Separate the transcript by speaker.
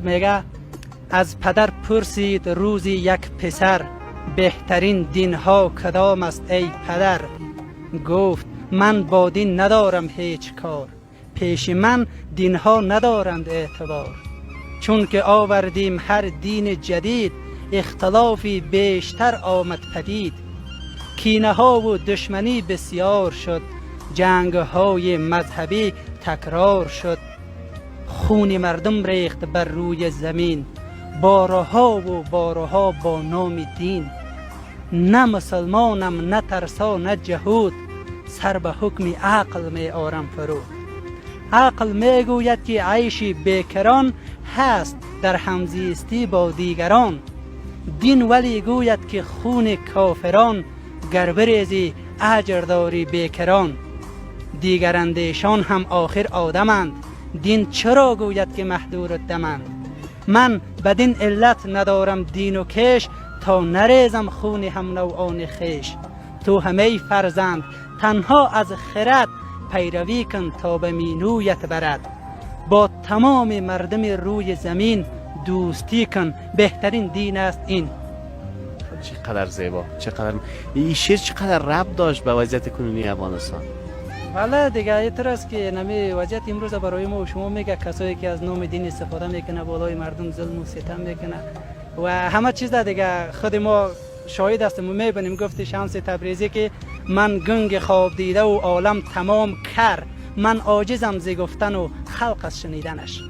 Speaker 1: میگه از پدر پرسید روزی یک پسر، بهترین دین ها کدام است ای پدر؟ گفت من با دین ندارم هیچ کار، پیش من دین ها ندارند اعتبار. چون که آوردیم هر دین جدید، اختلافی بیشتر آمد پدید. کینه ها و دشمنی بسیار شد، جنگ های مذهبی تکرار شد. خون مردم ریخت بر روی زمین، بارها و بارها با نام دین. نه مسلمانم نه ترسا نه جهود، سر به حکم عقل می آرم فرود. عقل می گوید که عیش بیکران هست در همزیستی با دیگران. دین ولی گوید که خون کافران، گر بریزی اجر داری بیکران. دیگر اندیشان هم آخر آدمند، دین چرا گوید که مهدور الدمند؟ من بدین علت ندارم دین و کش، تا نریزم خون هم نوعان خویش. تو همه فرزند تنها از خرد، پیروی کن تا به مینویت برد. با تمام مردم روی زمین دوستی کن، بهترین دین است این.
Speaker 2: چقدر زیبا، چقدر این شعر چقدر ربط داشت به وضعیت کنونی افغانستان.
Speaker 1: بله دیگه، اینطور است که نمی وضعیت امروز برای ما و شما میگه کسایی که از نام دین استفاده میکنه، بالای مردم ظلم و ستم میکنه و همه چیز دیگه خود ما شاهد هستیم و میبینیم. گفت شمس تبریزی که من گنگ خواب دیده و عالم تمام کر، من عاجزم ز گفتن و خلق از شنیدنش.